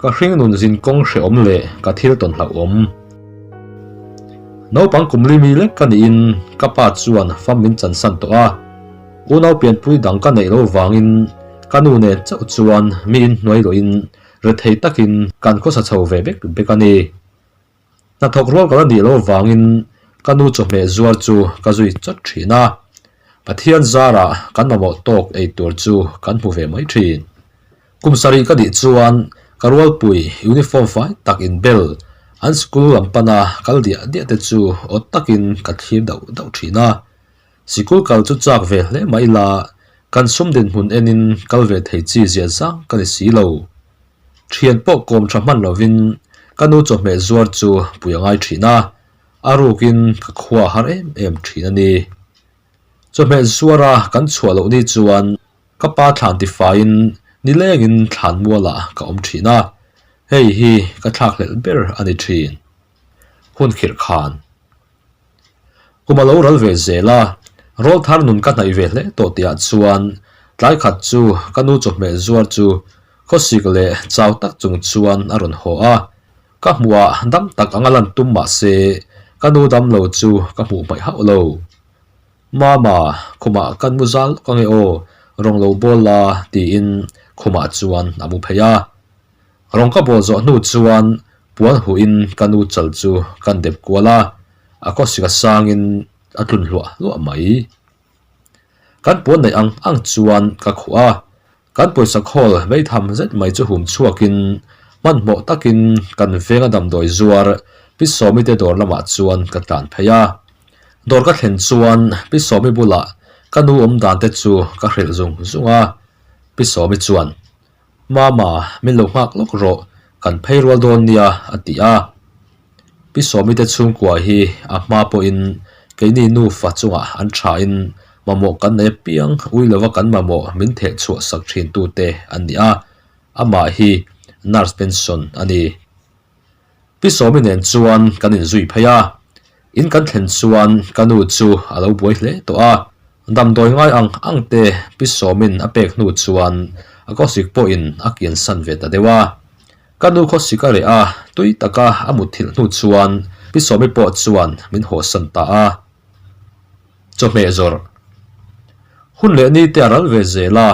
Ka hringnun zinkawng hrehawm leh ka thil tawn hlauhawm. Naupang kum li mi lek ka niin ka pa chuan fam min chansan tawh a. Unau pianpui dang ka neih loh vangin ka nu nen chauh chuan mi inhnuai lohin rethei takin kan khawsa chho ve bek bek a ni. Hnathawk rual ka la nih loh vangin ka nu chawhmeh zuar chu ka zui chawt thin a, Pathian zarah kan mamawh tawk ei tur chu kan hmu ve mai thin. Kum sarih ka nih chuan ka rualpui uniform fai tak inbel an school lam pana kal diah diah te chu awt takin ka thlir dauh dauh thin a. Sikul kal chu chak ve hle mai ila kan sum dinhmun enin kal ve thei chi zia zang ka ni si lo. Thian pawh kawm tha hman lovin ka nu chawhmeh zuar chu pui a ngai thin a, a rukin ka khua har em em thin a ni. Chawhmeh zuara kan chhuah loh ni chuan ka pa thlan tifaiin nilengin thlan mualah ka awm thin a, hei hi ka thlakhlelh ber a ni thin. Hun khirh khan. Kum a lo ral ve zel a, rawl thar nun ka hnaih ve hle tawh tihah chuan tlai khat chu ka nu chawhmeh zuar chu khawsik leh chau tak chung chuan a rawn haw a, ka hmuhah dam tak anga lan tum mah se ka nu dam lo chu ka hmuh hmaih hauh lo. Mama, khumah kan mu zal lawk ange aw, rawng lo bawl la tiin khumah chuan a mu phei a. Rawng ka bawl zawh hnu chuan puan huh in ka nu chal chu kan dep kual a, a khawsik a sang in a tlun hluah hluah mai. Kan puan neih ang ang chuan ka khuh a, kan pawisa khawl meitham zet mai chu hum chhuak in hmanhmawh tak in kan veng a damdawi zuar Pi Sawmi te dawr lamah chuan ka tlan phei a. Dawr ka thlen chuan Pi Sawmi bulah ka nu awm dan te chu ka hrilh zung zung a, Pi Sawmi chuan Mama, min lo nghak lawk rawh, kan phei rual dawn nia, a ti a. Pi Sawmi te chhungkua hi a hma pawhin keini nufa chungah an thain mamawh kan nei apiang ui lova kan mamawh min theh chhuah sak thin tute an ni a, amah hi nurse pension a ni. Pi Sawmi nen chuan kan inzui phei a, in kan thlen chuan ka nu chu a lo buai hle tawh a, damdawi ngai ang ang te Pi Sawmin a pek hnu chuan a khawsik pawhin a kiansan ve ta deuh a. Ka nu khawsik a reh a, tui taka a mutthilh hnu chuan Pi Sawmi pawh chuan min hawsan ta a. Chawhmeh zawrh. Hun leh ni te a ral ve zel a,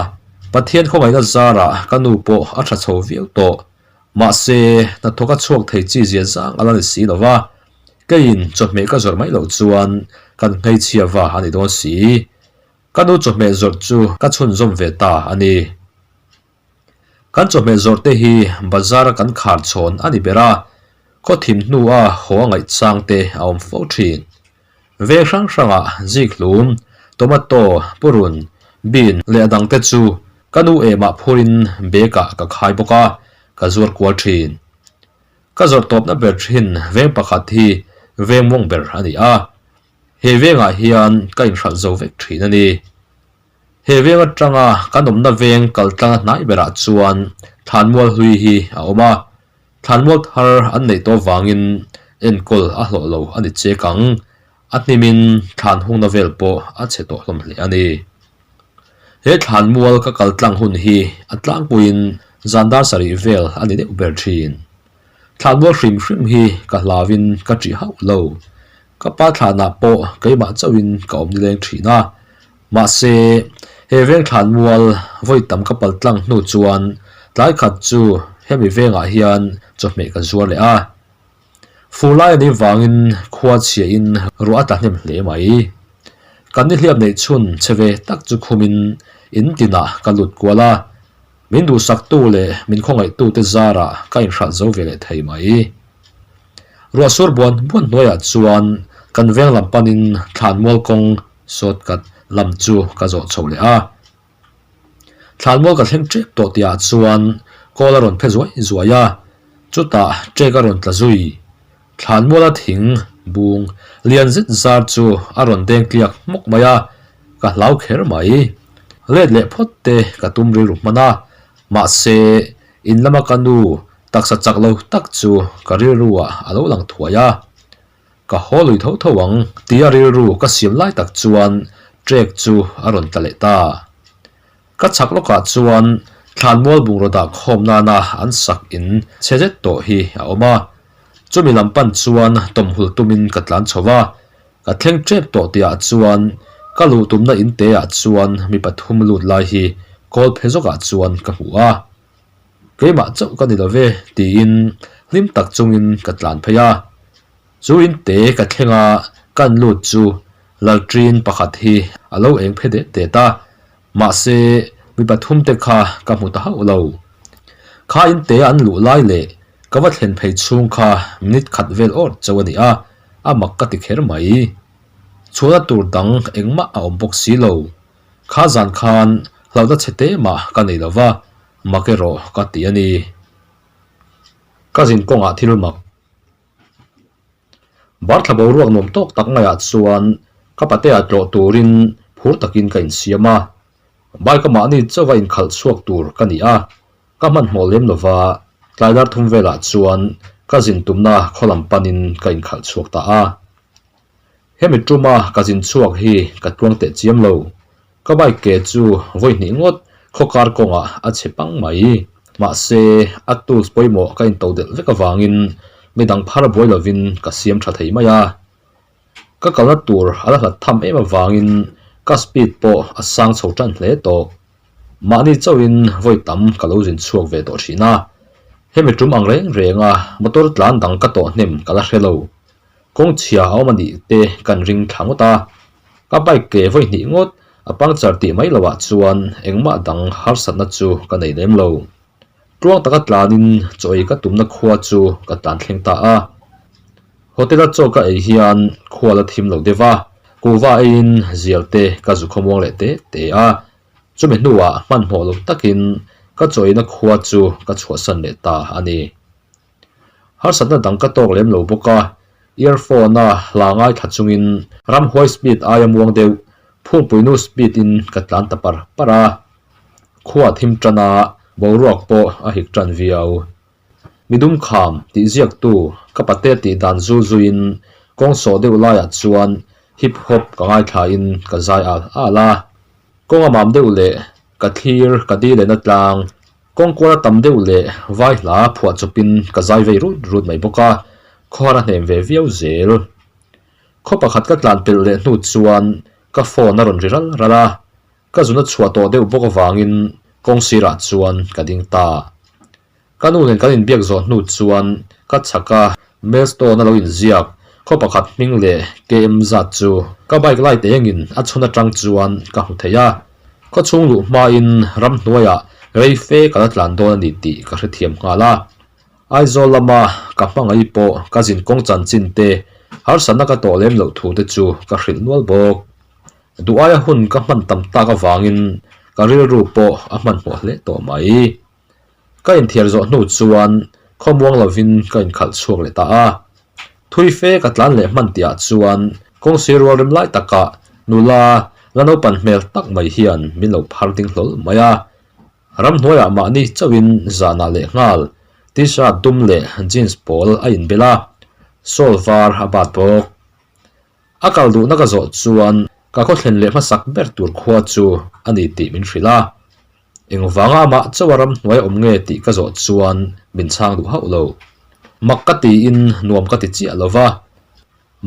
Pathian khawngaihna zarah ka nu pawh a tha chho viau tawh. Mahse, hnathawk a chhuak thei chi zia zang a la ni si lo va, keiin chawhmeh ka zawrh mai loh chuan kan hmeichhia va a ni dawn si. Ka nu chawhmeh zawrh chu ka chhunzawm ve ta a ni. Kan chawhmeh zawrh te hi bazar a kan khar chhawn a ni ber a, khaw thim hnua haw a ngaih chang te a awm fo thin. Veng hrang hrangah zikhlum, tomato, purun, bean leh a dangte chu ka nu emah phurin bag ah ka khai bawk a, ka zuar kual thin. Ka zawrh tawpna ber thin veng pakhat hi veng mawng ber a ni a, he vengah hian ka inhralh zo vek thin a ni. He veng atanga kan awmna veng kaltlanga hnai berah chuan thlanmual hlui hi a awm a, Thlanmual thar an neih tawh vangin enkawl a hlawh lo a ni chek ang. A hnimin thlan hungna vel pawh a chhe tawh hlawm hle a ni. He thlanmual ka kal tlang hun hi a tlangpuiin zan dar sarih vel a ni deuh ber thin. Thlanmual hrim hrim hi ka hlauin ka ṭih hauh lo. Ka pa thlanah pawh keimah chauhin ka awm nileng thin a. Mahse, he veng thlanmual vawi tam ka pal tlang hnu chuan tlai khat chu hemi vengah hian chawhmeh ka zuar leh a. Fur lai a nih vangin khua chhiahin ruah a tla hnem hle mai. Kan nihliap neih chhun che ve tak chu khumin in tinah ka lut kual a, min duhsaktu leh min khawngaihtute zarah ka inhralh zo ve leh thei mai. Ruah sur buan buan hnuaiah chuan kan veng lam panin thlanmual kawng Shortcut lam chu ka zawh chho leh a. Thlanmual ka thleng tep tawh tihah chuan kawl a rawn phe zuai zuai a, chutah trek a rawn tla zui. Thlanmuala thing bung lian zet zar chu a rawn deng tliak hmawk mai a, ka hlau kher mai. Let leh phawt te ka tum rilru hman a, mahse in lama ka nu taksa chak lo tak chu ka rilru ah a lo lang thuai a. Ka haw lui tho tho ang tia rilru ka siam lai tak chuan trek chu a rawn tla leh ta. Ka chhak lawkah chuan Thlanmual bungraw dah khawm nana an sak in chhe zet tawh hi a awm a. Chumi lam pan chuan tawmhul tumin ka tlan chho va, ka thleng tep tawh tihah chuan ka luh tumna in te ah chuan mi pathum lut lai hi kawl phe zawkah chuan ka hmu a. Keimah chauh ka ni lo ve tiin hlim tak chungin ka tlan phei a. Chu in te ka thleng a, kan lut chu lalṭin pakhat hi a lo eng phe det det a, mahse mi pathum te kha ka hmu ta hauh lo. Kha in te an luh lai leh ka va thlen phei chhung kha minute khat vel awr chauh a ni a, a mak ka ti kher mai. Chhuahna tur dang engmah a awm bawk si lo. Kha zan khan hlauhna chhe te mah ka nei lo va, mak erawh ka ti a ni. Ka zin kawngah thil mak. Barthla boruak nuam tawk tak ngaiah chuan ka patea tlawh turin phur takin ka insiam a. Bike a mahni chauha inkhalh chhuak tur ka ni a, ka hmanhmawh lem lova tlai dar thum velah chuan ka zin tumna khaw lam panin ka inkhalh chhuak ta a. Hemi tuma ka zin chhuak hi ka tluang teh chiam lo. Ka bike ke chu vawi hnih ngawt khaw kar kawngah a chhe pang mai. Mahse, a tools pawimawh ka into delh vek avangin midang phar buai lovin ka siam tha thei mai a. Ka kalna tur a la hlat tham em avangin ka speed pawh a sang chho tan hle tawh. Mahni chauhin vawi tam ka lo zin chhuak ve tawh thin a. Hemi tum ang reng renga motor tlan dang ka tawh hnem ka la hre lo. Kawng chhia a awm a nih te kan ring thla ngawt a, ka bike ke vawi hnih ngawt a puncture tih mai loh ah chuan engmah dang harsatna chu ka nei lem lo. Tluang taka tlanin chaw ei ka tumna khua chu ka tlan thleng ta a. Hotel a chaw ka ei hian khua la thim lo deuh a, kuhva eiin zial te ka zu khawmuang leh te te a, chumi hnuah hmanhmawh lo takin ka chaw eina khua chu ka chhuahsan leh ta a ni. Harsatna dang ka tawk lem lo bawk a, earphone a hla ngaithla chungin ramhuai speed aia muang deuh phungpuinu speed in ka tlan ta par par a. Khua thim tan a, boruak pawh a hik tan viau. Midum kham tih ziaktu ka pate tih dan zul zuiin kawng sawh deuh laiah chuan hip hop ka ngaithla in ka zai al al a. Kawng a mam deuh leh ka thlir ka dil lehna tlang Kawng kuala tam deuh leh vai hla phuah chawpin ka zai vei rut rut mai bawk a, khawhar a hnem ve viau zel. Khaw pakhat ka tlan pelh leh hnu chuan ka phone a rawn ri ral ral a, ka zuna chhuah tawh deuh bawk avangin kawng sirah chuan ka ding ta. Ka nu nen kan inbiak zawh hnu chuan ka chhak a, Milestone a lo inziak, khaw pakhat hming leh KM zat chu ka bike light engin a chhun atang chuan ka hmu thei a. Khaw chhung luh hmain ramhnuaiah rei fe ka la tlan dawn a ni tih ka hrethiam nghal a. Aizawl lama ka hmangaih pawh ka zin kawng chanchin te harsatna ka tawh lem loh thu te chu ka hrilh nual bawk. Duh aia hun ka hman tam tak avangin ka rilru pawh a hmanhmawh hle tawh mai. Ka inthiar zawh hnu chuan khawmuang lovin ka inkhalh chhuak leh ta a. Thui fe ka tlan leh hman tihah chuan kawngsir rual rem lai takah nula la naupan hmel tak mai hian min lo phar ding hlawl mai a. Ramhnuaiah mahni chauhin zanah leh nghal t-shirt dum leh jeans pawl a inbel a, shawl var a bat bawk. A kal duhna ka zawh chuan ka khawthlen leh hmasak ber tur khua chu a ni tih min hrilh a. Engvanga amah chauha ramhnuai a awm nge tih ka zawh chuan min chhang duh hauh lo. Mak ka tiin nuam ka ti chiah lo va.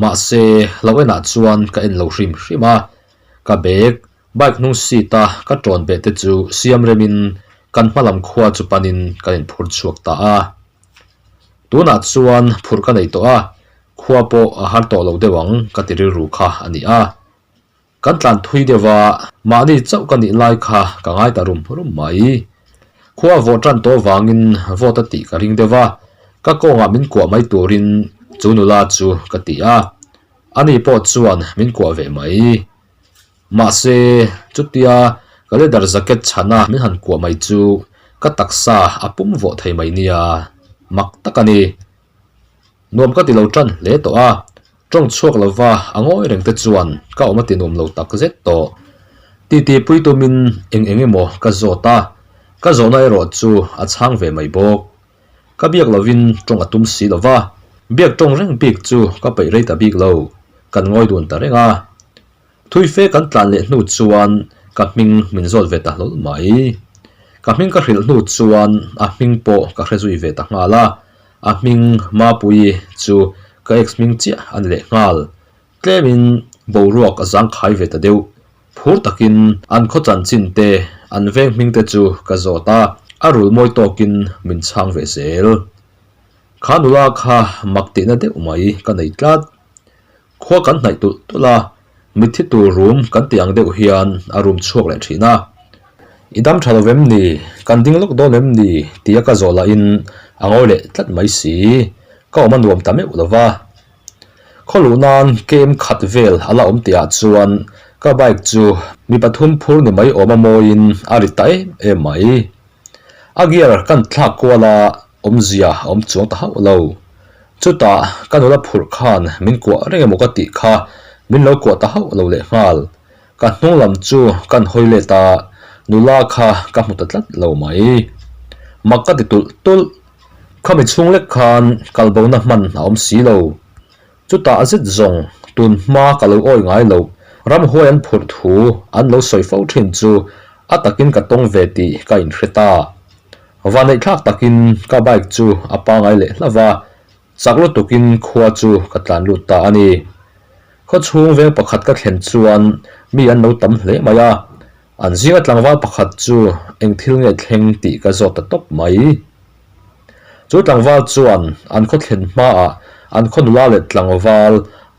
Mahse, hlauh enah chuan ka en lo hrim hrim a. Ka bag, bike hnung seat a ka tawn beh te chu siam remin kan hma lam khua chu panin kan inphur chhuak ta a. Tunah chuan phurh ka nei tawh a, khua pawh a har tawh lo deuh ang ka ti rilru kha a ni a. Kan tlan thui deuh a, mahni chauh ka nih lai kha ka ngai ta rum rum mai. Khua vawh tan tawh vangin vawt a tih ka ring deuh a, ka kawngah min kuah mai turin chu nula chu ka ti a, ani pawh chuan min kuah ve mai. Mahse, chutia ka leather jacket chhana min han kuah mai chu ka taksa a pum vawh thei mai nia, mak tak a ni. Nuam ka ti lo tan hle tawh a, tawng chhuak lova a ngawi reng te chuan ka awm a ti nuam lo tak zet tawh. Titi pui tumin eng eng emaw ka zawt a, ka zawhna erawh chu a chhang ve mai bawk. Ka biak lovin tawng a tum si lova, biak tawng reng bik chu ka peih rei ta bik lo, kan ngawi dun ta reng a. Thui fe kan tlan leh hnu chuan ka hming min zawt ve ta hlawl mai. Ka hming ka hrilh hnu chuan a hming pawh ka hre zui ve ta nghal a, a hming Mapuii chu ka ex hming chiah a ni leh nghal. Tlemin boruak a zangkhai ve ta deuh. Phur takin an khaw chanchin te, an veng hming te chu ka zawt a, a rul mawi tawkin min chhang ve zel. Kha nula kha mak tihna deuh mai ka nei tlat. Khua kan hnaih tulh tulh a, mitthi tur rum kan tih ang deuh hian a rum chhuak leh thin a. I dam tha lo vem ni? Kan ding lawk dawn em ni? tia ka zawh lahin a ngawi leh tlat mai si. Ka awm a nuam ta meuh lo va. Khaw luh nan kem khat vel a la awm tihah chuan ka bike chu mi pathum phur ni mai awm a mawiin a ri ta em em mai. A gear kan thlak kual a, awmzia a awm chuang ta hauh lo. Chutah ka nula phurh khan min kuah reng emaw ka tih kha min lo kuah ta hauh lo lehnghal. Ka hnung lam chu kan hawi let a, nula kha ka hmu ta tlat lo mai. Mak ka ti tulh tulh. Khami chhung lek khan kalbona hman a awm si lo. Chutah a zet zawng tun hma ka lo awi ngai lo, ramhuai an phurh thu an lo sawi fo thin chu a takin ka tawng ve tih ka inhre ta. Vaneihthlak takin ka bike chu a pangai leh hlauh va, chak lutukin khua chu ka tlan lut ta a ni. Khaw chhung veng pakhat ka thlen chuan mi an lo tam hle mai a, an zinga tlangval pakhat chu eng thil nge thleng tih ka zawt ta tawp mai. Chu tlangval chuan an khaw thlen hmaah an khaw nula leh tlangval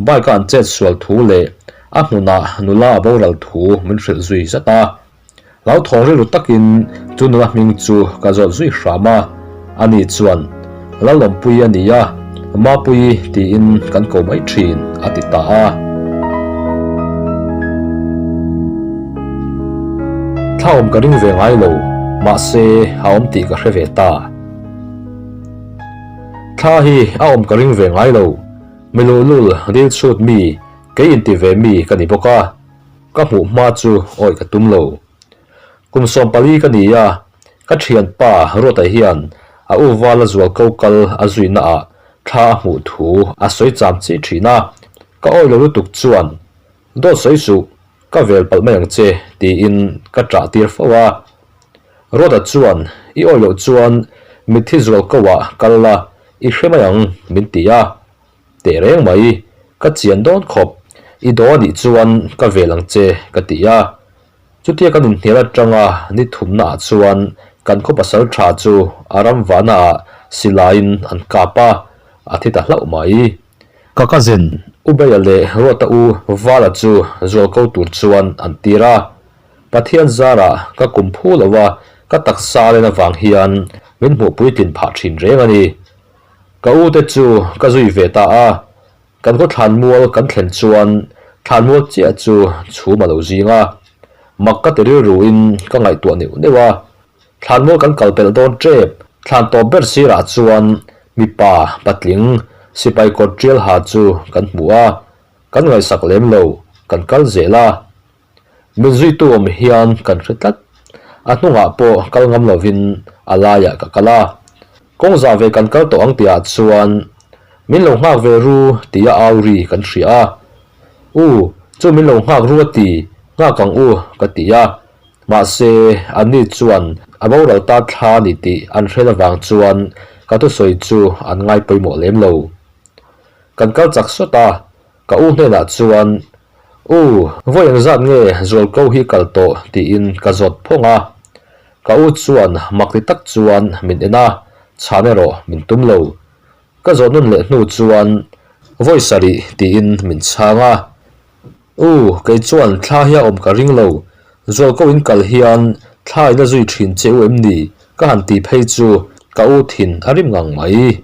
bike a an chet sual thu leh a hmunah nula a boral thu min hrilh zui zat a. Hlauthawng rilru takin chu nula hming chu ka zawt zui hram a, ani chuan Lalawmpui a ni a, Mapuii tiin kan ko mai thin a ti ta a. Thla awm ka ring ve ngai lo, mahse a awm tih ka hre ve ta. Thla hi a awm ka ring ve ngai lo, mi luhlul dil chhut mi, kei inti ve mi ka ni bawk a, ka hmuh hma chu awih ka tum lo. Kum 14 ka ni a, ka thianpa Ruata hian a u vala zual ko kal a zuina ah thla a hmuh thu a sawi cham chi thin a, ka awih lo lutuk chuan dawt sawi suh ka vel palh mai ang che tiin ka ṭah tir fo a. Ruata chuan i awih loh chuan mitthi zual ko ah kal la i hre mai ang min ti a. Teh reng mai, ka chian dawn khawp, i daw a nih chuan ka vel ang che ka ti a. Chutia kan inhnial atanga ni thumna ah chuan kan khaw pasal tha chu a ram vahna ah silaiin an kap a, a thi ta hlauh mai. Ka cousin Ubeia leh Ruata u Vala chu zualko tur chuan an tir a. Pathian zarah ka kum phu lo a, ka taksa len avang hian min hmuh puitlin phah thin reng a ni. Ka u te chu ka zui ve ta a, kan khaw thlanmual kan thlen chuan thlanmual chiah chu chhum a lo zing a, mak ka ti rilruin ka ngaihtuah neuh neuh a, thlanmual kan kal pelh dawn tep, thlan tawp ber sirah chuan mipa patling sipai kawt tial ha chu kan hmu a, kan ngaihsak lem lo, kan kal zel a. Min zuitu awm hian kan hre tlat. A hnungah pawh kal ngam lovin a laiah ka kal a. Kawng zah ve kan kal tawh ang tihah chuan min lo nghak ve ru tia au ri kan hria a. U, chu min lo nghak ru a ti, nghak ang u ka ti a. Mahse, anni chuan a boral ta thla ni tih an hre avang chuan ka thusawi chu an ngai pawimawh lem lo. Kan kal chak sawt a, Ka u hnenah chuan, U, vawi engzat nge Zualko hi kal tawh? tiin ka zawt phawng a. Ka u chuan mak ti tak chuan min en a, chhan erawh min tum lo. Ka zawh nun leh hnu chuan, Vawi sarih tiin min chhang a. U, kei chuan thla hi a awm ka ring lo, Zualko in kal hian thla in a zui thin che u em ni? ka han ti phei chu ka u thin a rim ngang mai.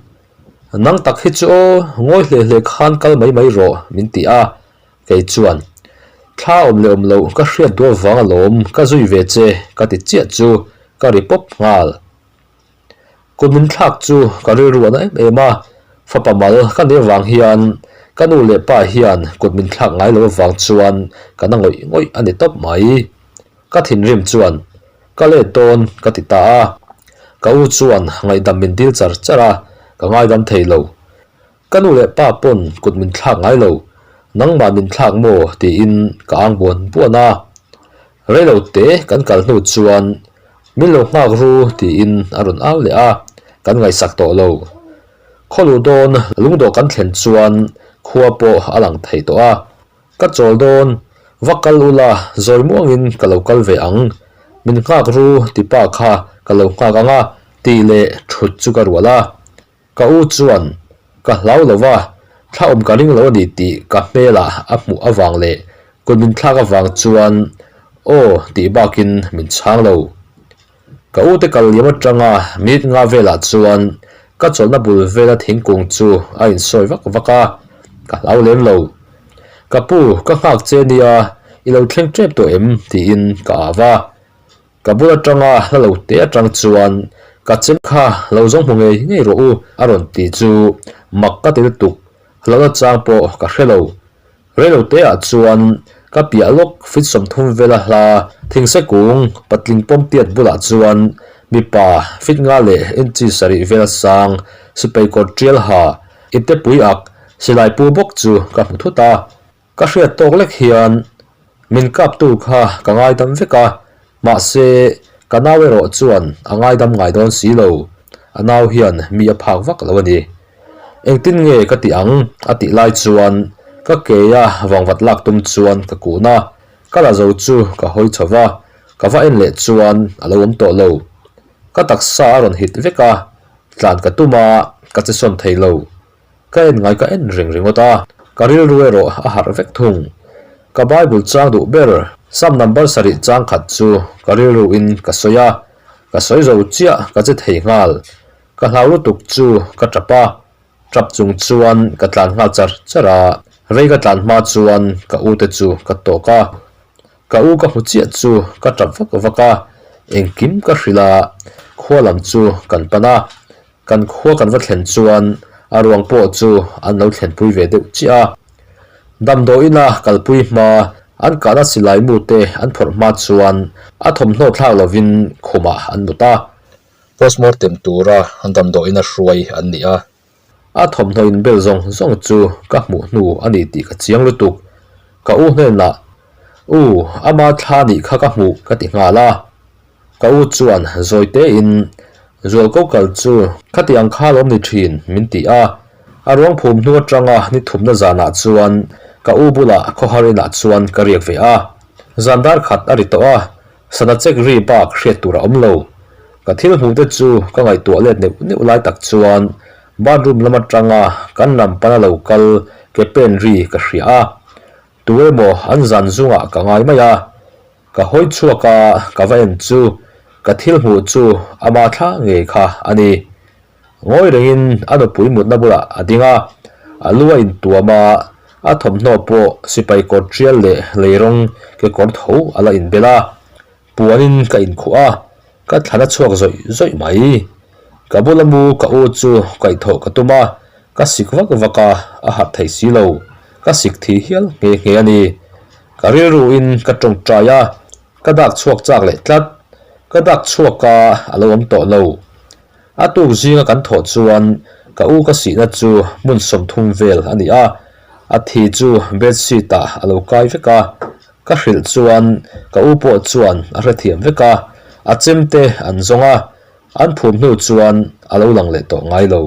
Nang tak hi chu aw, ngawi hle hle khan kal mai mai rawh, min ti a. Kei chuan, Thla awm leh awm loh ka hriat duh avang alawm ka zui ve che, ka ti chiah chu ka ri pawp nghal. Kum min thlak chu ka rilru a na em em a, fapa mal ka nih avang hian ka nu leh pa hian kut min thlak ngai lo avang chuan ka na ngawih ngawih a ni tawp mai. Ka thinrim chuan Ka let dawn ka ti ta a, ka u chuan ngaihdam min dil char char a, ka ngaidam thei lo. Ka nu leh pa pawn kut min thlak ngai lo, nangmah min thlak maw tiin ka ang buan buan a. Reilo te kan kal hnu chuan. Min lo nghak ru tiin a rawn au leh a, kan ngaihsak tawh lo. Khawluh dawn lungdawh kan thlen chuan khua pawh a lang thei tawh a. Ka chawl dawn, va kal ula zawi muangin ka lo kal ve ang. Min nghak ru ti pa kha ka lo nghak ang a tih leh thut chu ka rual a. Ka u chuan ka hlau lo va, thla awm ka ring lo a ni tih ka hmelah a hmuh avang leh kut min thlak avang chuan aw tih bakin min chhang lo. Ka ute kal liam atanga minute nga velah chuan ka chawlhna bul vela thingkung chu a insawi vak vak a, ka hlau lem lo. Ka pu, ka nghak che nia, i lo thleng tep tawh em? tiin ka au va. Ka bul atanga hla lo te atang chuan ka chem kha lo zawng hmu ngei ngei rawh u a rawn ti chu mak ka ti lutuk, hlauhna chang pawh ka hre lo. Reilo te ah chuan ka piah lawk fit 30 vela hla thingse kung patling pawm tiat bulah chuan mipa fit nga leh inchi sarih vela sang sipai kawr tial ha ipte pui ak silai pu bawk chu ka hmu thut a. Ka hriat tawk lek hian min kaptu kha ka ngaidam vek a, mahse ka nau erawh chuan a ngaidam ngai dawn si lo, a nau hian mi a phak vak lo a ni. Engtin nge ka tih ang? a tih lai chuan ka keia vangvat lak tum chuan ka kun a, ka la zo chu ka hawi chho va, ka va en leh chuan a lo awm tawh lo. Ka taksa a rawn hit vek a, tlan ka tum a, ka che sawn thei lo. Ka en ngai ka en reng ringawt a, ka rilru erawh a harh vek thung. Ka Bible chang duh ber, Psalm number sarih chang khat chu ka rilru in ka sawi a, ka sawi zo chiah ka che thei nghal. Ka hlau lutuk chu ka tap a, tap chung chuan ka tlan nghal char char a, rei ka tlan hma chuan ka u te chu ka tawk a. Ka u ka hmu chiah chu ka tap vak vak a, engkim ka hrilh a, khua lam chu kan pan a. Kan khua kan va thlen chuan a ruang pawh chu an lo thlenpui ve deuh chiah a. Damdawiina kalpui hma an kahna silai mu te an phawrh hma chuan a thawmhnaw thlak lovin khumah an mut a. Postmortem tura damdawiina hruai an ni a. A thawmhnaw inbel zawng zawng chu ka hmuh hnu a ni tih ka chiang lutuk. Ka u hnenah, U, ama thla nih kha ka hmuh ka ti nghal a. Ka u chuan zawi tein, Zualko kal chu khati ang kha lawm ni thin, min ti a. A ruang phum hnu atanga ni thumna zanah chuan ka u bulah khawhar inah chuan ka riak ve a. Zan dar khat a ri tawh a, sana chek ri bak hriat tur a awm lo. Ka thil hmuh te chu ka ngaihtuah let neuh neuh lai tak chuan bathroom lam atanga kan lam pana lo kal ke pen ri ka hria a. Tu emaw an zan zungah ka ngai mai a. Ka hawi chhuak a, ka va en chu ka thil hmuh chu ama thla ngei kha a ni. Ngawi rengin a nupui mutna bulah a ding a, a lu a intuam a, a thawmhnaw pawh sipai kawr tial leh lei rawng kekawr tho a la inbel a. Puanin ka inkhuh a, ka thlan a chhuak zawih zawih mai. Ka bula mu ka u chu kaihthawh ka tum a, ka sik vak vak a, a harh thei si lo. Ka sik thi hial nghe nghe a ni. Ka rilruin ka tawngtai a, ka dak chhuak chak leh tlat. Ka dak chhuak a, a lo awm tawh lo. A tuk zinga kan thawh chuan ka u ka sihna chu hmun 30 vel a ni a, a thi chu bedsheet ah a lo kai vek a. Ka hrilh chuan ka u pawh chuan a hrethiam vek a, a chemte an zawng a, an phum hnu chuan a lo lang leh tawh ngai lo.